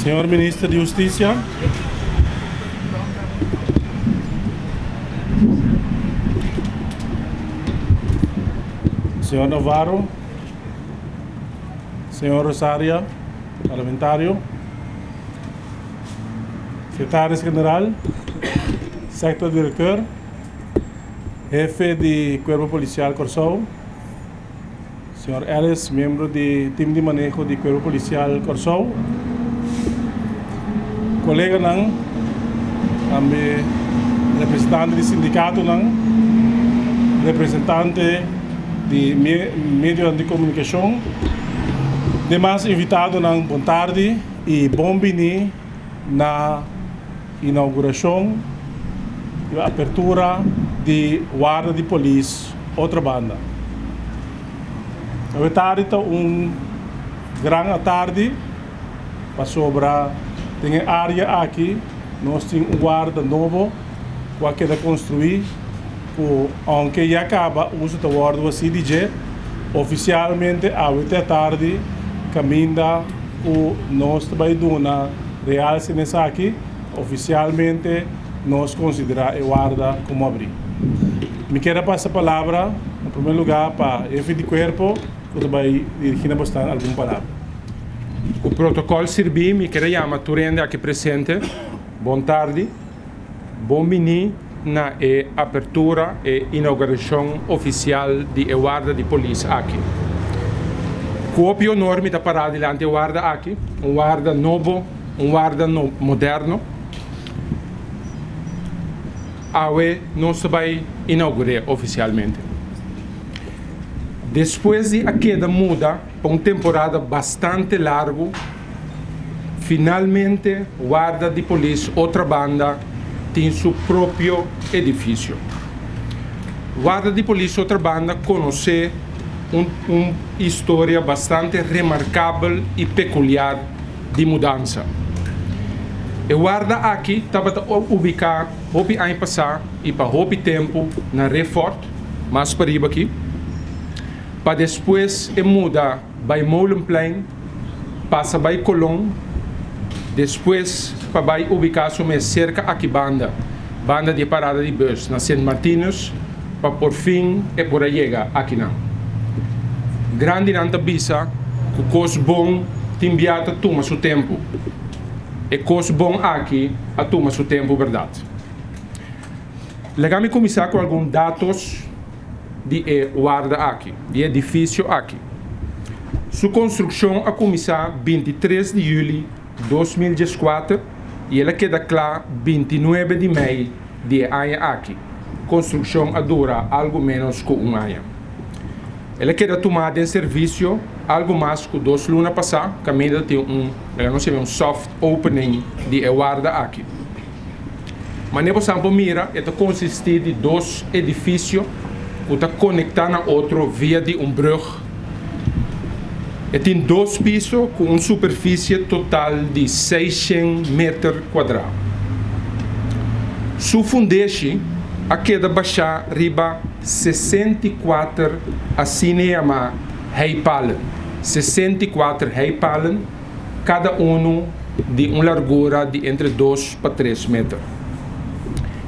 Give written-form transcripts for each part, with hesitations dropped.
Señor Minister di Husticia. Señor Navarro. Señor Rosaria, parlamentario. Secretaris General, Sector Directeur, Hefe di Cuerpo Policial Corsou, Señor Ellis, miembro di Team di Maneho di Cuerpo Policial Corsou, coleganan, tambe representante di sindicatonan, representante di medionan di comunicacion, demas invitadonan, bon tardi y bon bini na inauguracion y apertura di Warda di Polis Otrobanda. Awe tardi ta un gran atardi pasobra den e area aki nos tin un warda nobo cu a keda construi cu aunke ya caba uso ta wordo haci di dje, oficialmente awe te atardi caminda cu nos ta bay duna realce na esaki, oficialmente nos considera e warda como abri. Mi kier a pasa palabra na primer lugar pa hefe di cuerpo cu ta bay dirigi na bosnan algun palabra. Cu protocol sirbi mi kier a yama tur hende aki presente, bon tardi, bon bini na e apertura, e inauguracion oficial di e warda di polis aki. Cu hopi honor mi ta para dilanti e warda aki, un warda nobo, un warda moderno. Awe nos ta bai inaugur'é ofisialmente. Despues di a keda muda pa un temporada bastante largu, finalmente Warda di Polis Otrabanda tin su propio edifisio. Warda di Polis Otrabanda konosé un un historia bastante remarkabel i pekuliar di mudansa. E warda aki tabata ubiká hopi aña pasá i pa hopi tempu na Refort, mas pariba aki, pa despues e muda bai Molenplein, pasa bai Colon, despues pa bai ubiká su mes serka aki banda, banda di e parada di bus na Sint Martinus, pa por fin e por a yega akinan. Grandinan ta bisa ku kos bon tin bia ta tuma su tempu. E kos bon aki a tuma su tempu bèrdat. Laga mi kuminsá ku algun datos di e warda aki, di e edifisio aki. Su konstrukshon a kuminsá 23 di yüli 2014 i el a keda kla 29 di mei di e aña aki. Konstrukshon a dura algu ménos ku un aña. El a keda tumá den servisio algu mas ku dos luna pasá, kaminda tin un, laga nos yama un soft opening di e warda aki. Manera bo sa por mira, e ta konsistí di dos edifisio ku ta konektá na otro via di un brùg. E tin dos piso ku un superfisie total di seishent meter kuadrá. Su fundeshi a keda bashá riba 64 asina yamá heipalen, 64 heipalen, kada unu di un largura di entre dos pa tres meter.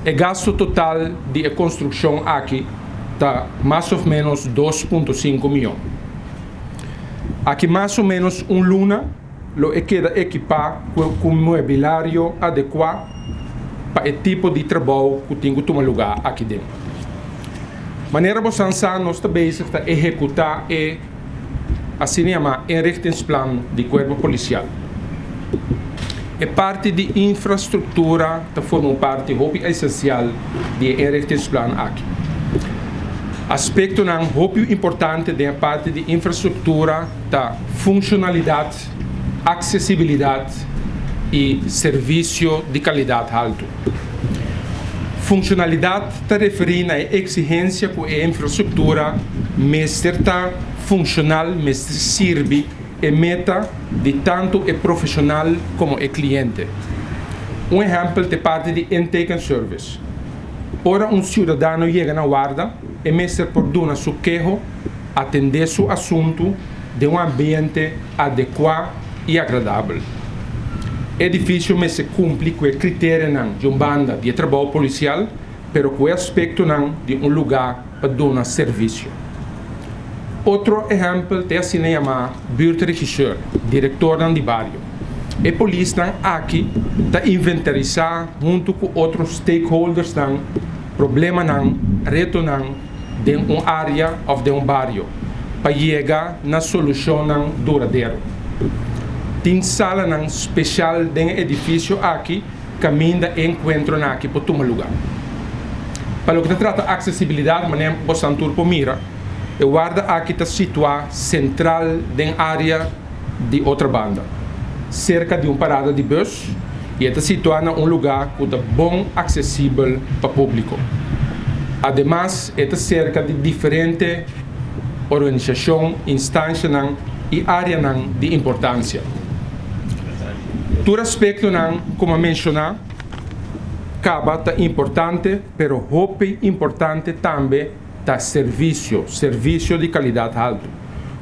E gastu total di e konstrukshon aki ta mas òf ménos 2.5 mion. Aki mas o ménos un luna lo e keda ekipá ku muebilario adekuá pa e tipo di trabou ku tin ku tuma lugá aki den. Manera bo san sa nos ta bezig ta ehekutá e asina yamá inrichtingsplan di Kuerpo Polisial. E parti di infrastruktura ta forma un parti hopi esensial di e inrichtingsplan aki. Aspektonan hopi importante den e parti di infrastruktura ta funshonalidat, aksesibilidat i servisio di kalidat haltu. Funshonalidat ta referí na e eksigensia ku e infrastruktura mester ta funshonal, mester sirbi e meta di tantu e profeshonal komo e kliente. Un ehèmpel ta e parti di intake en service. Ora un siudadano yega na warda, e mester por duna su keho, atendé su asuntu den un ambiente adekuá i agradabel. Edifisio mester kumpli ku e kriterionan di un banda di e trabou polisial, pero ku e aspektonan di un lugá pa duna servisio. Otro ehèmpel ta e asina yamá buurtregisseur, direktornan di bario. E polisnan aki ta inventarisá huntu ku otro stakeholdersnan problemanan, retonan den un área òf den un bario pa yega na solushonnan duradero. Tin salanan speshal den e edifisio aki kaminda e enkuentronan aki por tuma lugá. Pa loke ta trata aksesibilidat, manera bosan tur por mira, e warda aki ta situá sentral den área di Otrabanda, serka di un parada di bus i e ta situá na un lugá ku ta bon aksesibel pa públiko. Ademas e ta serka di diferente organisashon, instanshanan i áreanan di importansia. Tur aspektonan ku mi a menshoná kaba ta importante, pero hopi importante tambe ta servisio, servisio di kalidat haltu,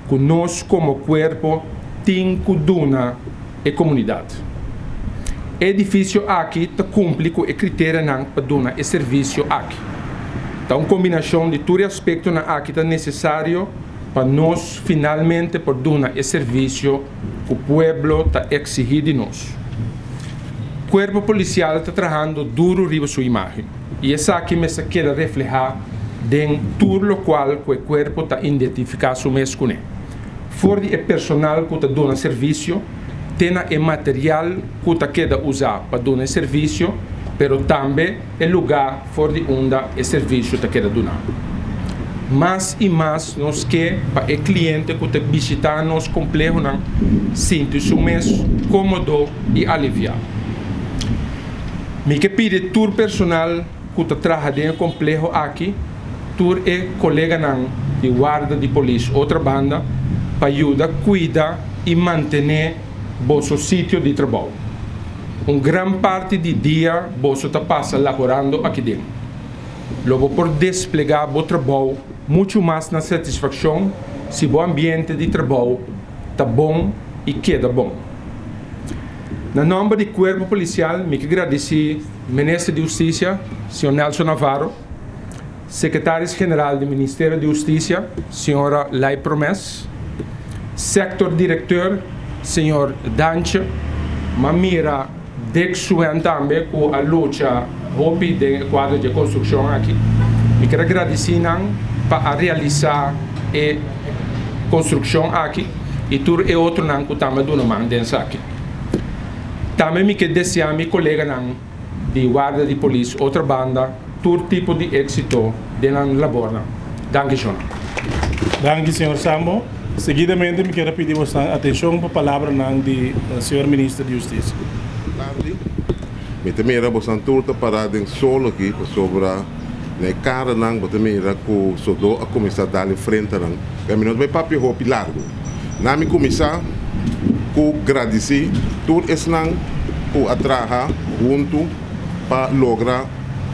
ku nos komo kuerpo tin ku duna e komunidat. E edifisio aki ta kumpli ku e kriterianan pa duna e servisio aki. Ta un kombinashon di tur e aspektonan aki ta nesesario pa nos finalmente por duna e servisio ku pueblo ta eksihí di nos. Kuerpo Polisial ta trahando duru riba su imágen i esaki mester keda reflehá den tur lokual ku e kuerpo ta identifiká su mes kuné. For di e personal ku ta duna servisio te na e material ku ta keda usá pa duna e servisio, pero tambe e lugá for di unda e servisio ta keda duná. Mas i mas nos ke pa e kliente ku ta bishitá nos komplehonan sinti su mes kómodo i aliviá. Mi ke pidi tur personal ku ta traha den e kompleho aki, tur e koleganan di warda di polis Otrabanda pa yuda kuida i mantené boso sitio di trabou. Un gran parti di dia boso ta pasa laborando aki den. Lo bo por desplegá bo trabou muchu mas na satisfakshon si bo ambiente di trabou ta bon i keda bon. Na nòmber di Kuerpo Polisial mi ke gradisí Minister di Hustisia, señor Nelson Navarro, Sekretaris General di Ministerio di Hustisia, señora Lay Promes, Sector Directeur, señor Dantje, m'a mira Dick Suen tambe ku a lucha hopi den e kuadro di e konstrukshon aki. Mi kier a gradisí nan pa a realisá e konstrukshon aki i tur e otronan ku tambe a duna man den esaki. Tambe mi ke deseá mi koleganan di Warda di Polis Otrabanda tur tipo di éksito den nan labornan. Danki shona. Danki señor Sambo. Seguidamente mi kier a pidi bosnan atenshon pa palabranan di señor Minister di Hustisia. Tardi. Mi ta mira bosnan tur ta pará den sol aki pasobra na e karanan bo ta mira ku sodó a kuminsá dal e frentanan. Mi no ta bai papia hopi largu. Na mi kuminsá ku gradisí tur esnan ku a traha huntu pa logra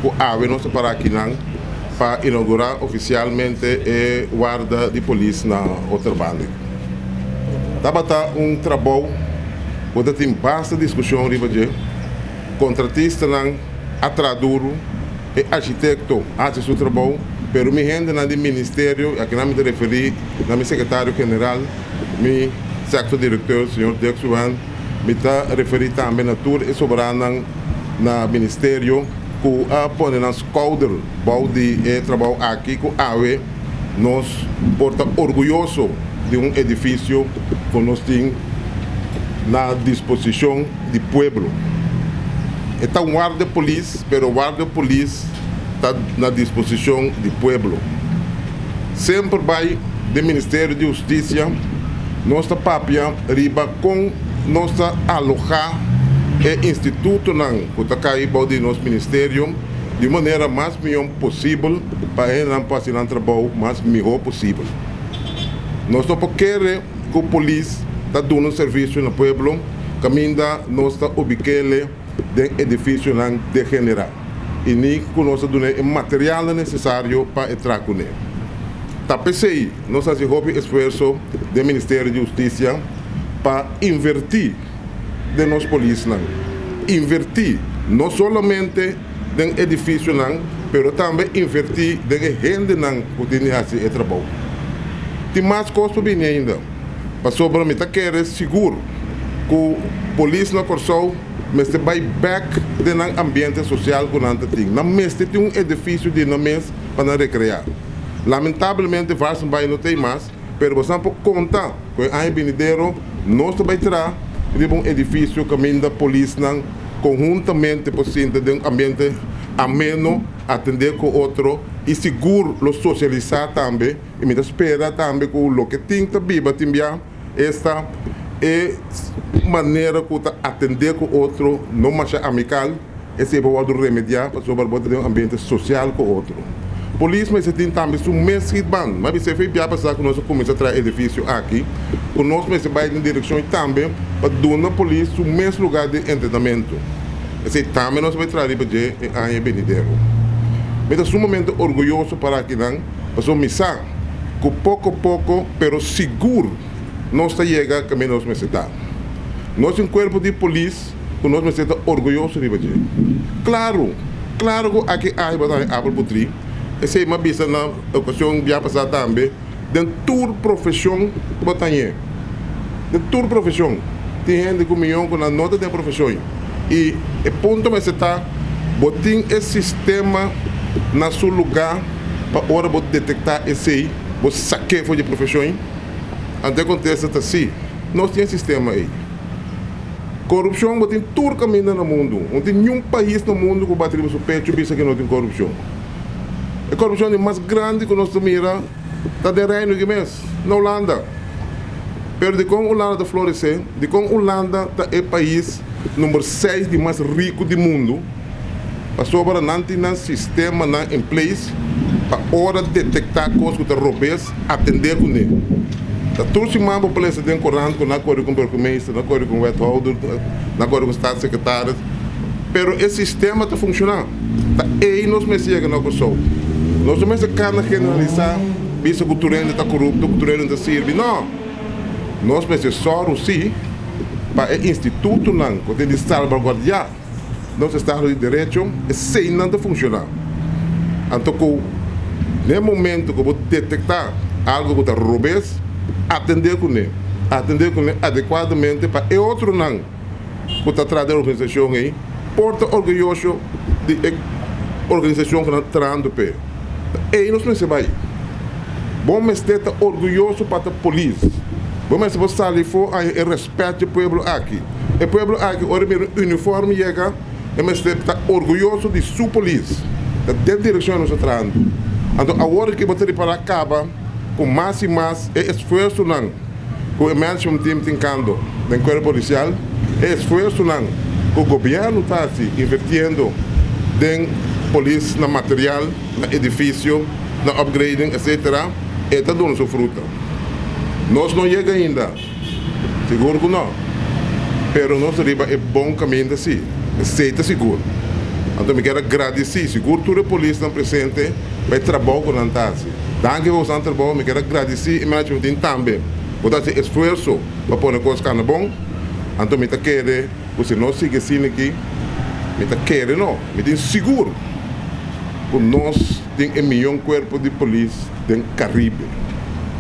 ku awe nos ta para akinan pa inougurá ofisialmente e warda di polis na Otrabanda. Tabata un trabou ku ta tin basta diskushon riba dje. Kontratistanan a traha duru, e arkitekto a hasi su trabou, pero mi hendenan di ministerio, i akinan mi ta referí na mi sekretario general, mi sektor direkteur, señor Dirk Suwan, mi ta referí tambe na tur e sobranan na ministerio ku a pone nan skouder bou di e trabou aki ku awe nos por ta orguyoso di un edifisio ku nos tin na disposishon di pueblo. E ta un warda polis, pero warda polis ta na disposishon di pueblo. Semper bai den Ministerio di Hustisia nos ta papia riba kon nos ta aloha e institutonan ku ta kai bou di nos ministerio di un manera mas mihó posibel pa e hendenan por hasi nan trabou mas mihó posibel. Nos no por kere ku polis ta duna un servisio na pueblo kaminda nos ta ubik'ele den edifisionan degenerá i ni ku nos ta dun'é e materialnan nesesario pa e traha kuné. Ta p'esei nos hasi hopi esfuerso den Ministerio di Hustisia pa invertí. den nos polisnan. Invertí no solamente den edifisionan, pero tambe invertí den e hendenan ku tin di hasi e trabou. Tin mas kos pa bini ainda, pasobra mi ta kere sigur ku polis na Kòrsou mester bai bèk den nan ambiente sosial ku nan ta tin. Nan mester tin un edifisio di nan mes pa nan rekreá. Lamentablemente Varssenbaai no ta ei mas, pero bosan por konta ku e aña binidero nos ta bai traha riba un edifisio kaminda polisnan konhuntamente por sinta den un ambiente ameno, atendé ku otro i sigur lo sosialisá tambe. I mi ta spera tambe ku loke tin ta biba tin bia esta e manera ku ta atendé ku otro no masha amikal. Esei por wòrdu remediá pasobra bo ta den un ambiente sosial ku otro. Polis mester tin tambe su mes schietbaan. M'a bisa efei bia pasá ku nos a kuminsá traha edifisio aki, ku nos mester bai den direkshon i tambe pa duna polis su mes lugá di entrenamentu. Esei tambe nos a bai traha riba dje e aña benidero. Mi ta sumamente orguyoso para akinan pasobra mi sa ku poko poko pero sigur nos ta yega kaminda nos mester ta. Nos tin kuerpo di polis. Ku nos mester ta orguyoso riba dje. Klaru, klaru ku aki ahi bo ta haña apel putrí. Esei mi a bisa na okashon bia pasá tambe, den tur profeshon bo ta hañ'é. Den tur profeshon tin hende ku mion ku nan no ta den profeshon. I e punto mester ta, bo tin e sistema na su lugá pa ora bo detektá esei, bo sak'é for di e profeshon? Anto e kontesta ta sí, nos tin e sistema ei. Korupshon bo tin tur kaminda na mundu. No tin niun pais na mundu ku bati riba su pechu bisa ku no tin korupshon. E korupshon di mas grandi ku nos ta mira ta den Reino aki mes, na Hulanda. Pero dikon Hulanda ta floresé? Dikon Hulanda ta e pais number seis di mas riku di mundu? Pasobra nan tin nan sistemanan in place pa ora detektá kos ku ta robes, atendé kuné. Ta tur siman bo por lesa den korant ku nan kore ku un burgemeester, nan kore ku un wethouder, nan kore ku un staatssecretaris, pero e sistema ta funshoná. Ta ei nos mester yega na Kòrsou. Nos no mester kana generalisá bisa ku tur hende ta korupto, ku tur hende no ta sirbi. No! Nos mester sòru sí pa e institutonan ku tin di salbaguardiá. Nos estado di derecho, eseinan ta funciona. Anto cu n'e momento cu bo detecta algo cu ta robes, atende cune, atende cune adecuadamente pa e otronan cu ta tras den organisacion ey por ta orguyoso di e organisacion cu nan ta trahando p'e. Ta ey nos mester bay. Bo mester ta orguyoso pa ta polis. Bo mester por sali afo haña e respet dje pueblo aki. E pueblo aki ora e mira un uniform yega e mester ta orguyoso di su polis. Ta den direkshon nos ta trahando. Anto awor ki bo ta ripará kaba ku mas i mas e esfuersonan ku e management team tin kando den kuerpo polisial, e esfuersonan ku gobièrnu ta hasi invertiendo den polis na material, na edifisio, na upgrading etcetera, e ta duna su fruta. Nos no yega ainda. Sigur ku no. Pero nos ta riba e bon kaminda si. Esei ta sigur. Anto mi kier a gradisí sigur tur e polisnan presente pa e trabou ku nan ta hasi. Danki pa boso trabou. Mi kier a gradisí e management team tambe ku ta hasi esfuerso pa pone kos kana bon. Anto mi ta kere ku si nos sigui asina aki, mi ta kere no, mi tin sigur ku nos tin e miyon kuerpo di polis den Karibe.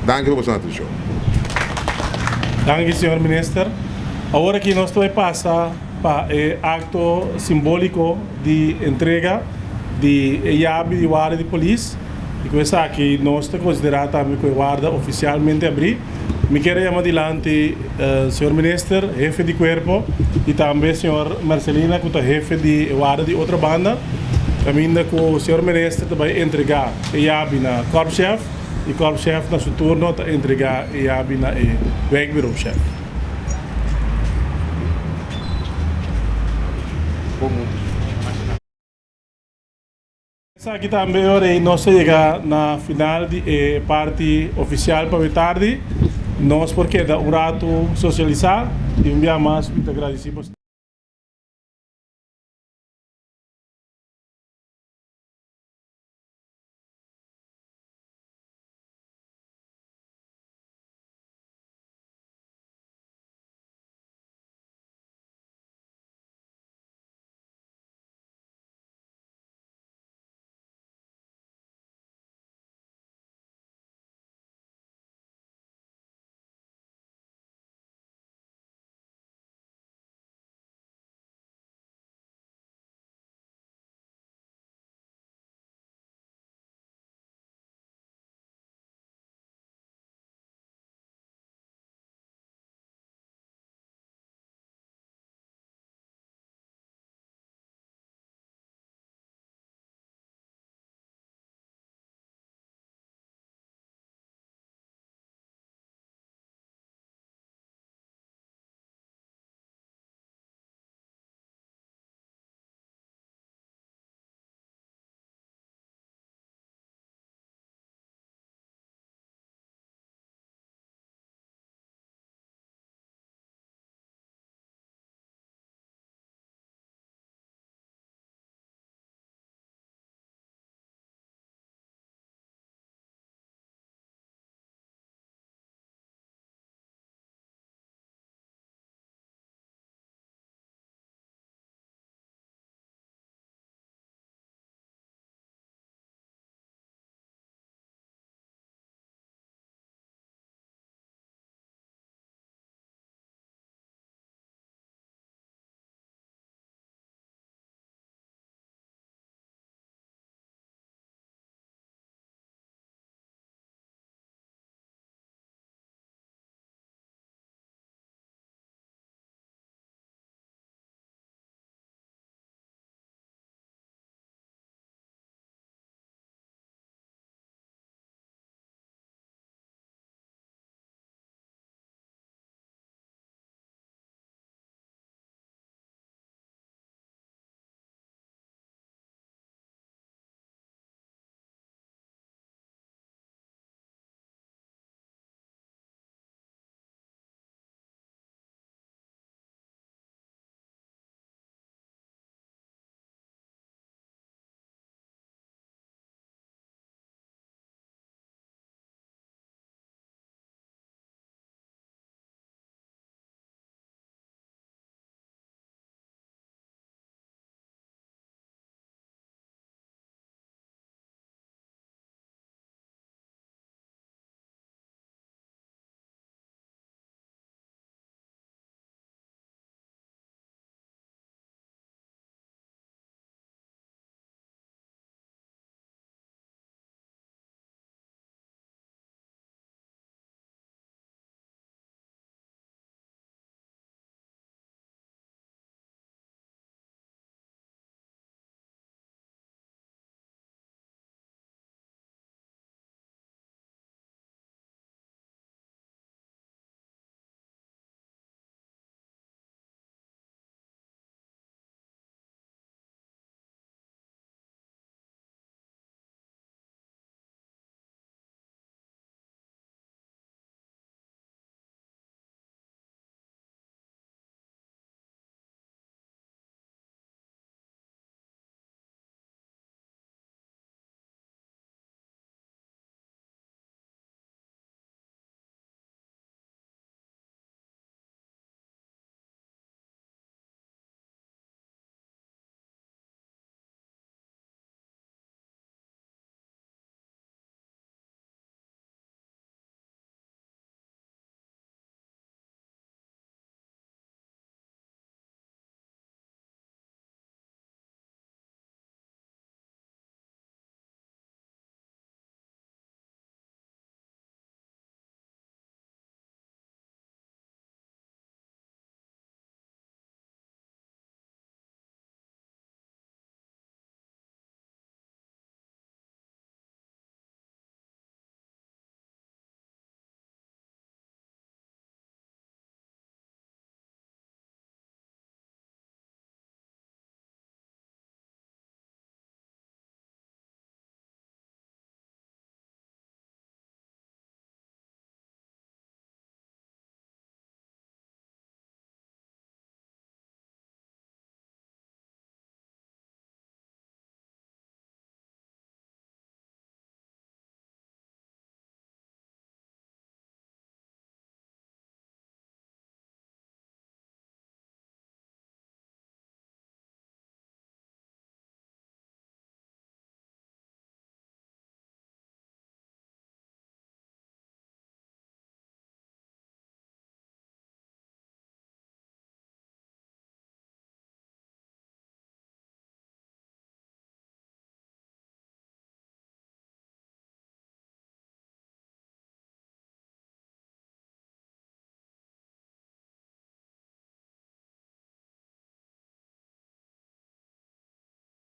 Danki pa boso atenshon. Danki señor Minister. Awor aki nos ta bay pasa pa e acto simbolico di entrega di e yabi di warda di polis y cu esaki nos ta considera tambe cu e warda oficialmente abri. Mi kier a yama dilanti señor Minister, hefe di cuerpo y tambe señor Marcelina cu ta hefe di e warda di otro banda caminda cu señor Minister ta bay entrega e yabi na korpschef y korpschef na su turno ta entrega e yabi na e wijkbureauchef. Esaki tambe ora ei nos ta yega na final di e parti oficial pa tardi. Nos por keda un rato socialisa y un bia mas mi ta gradici boso.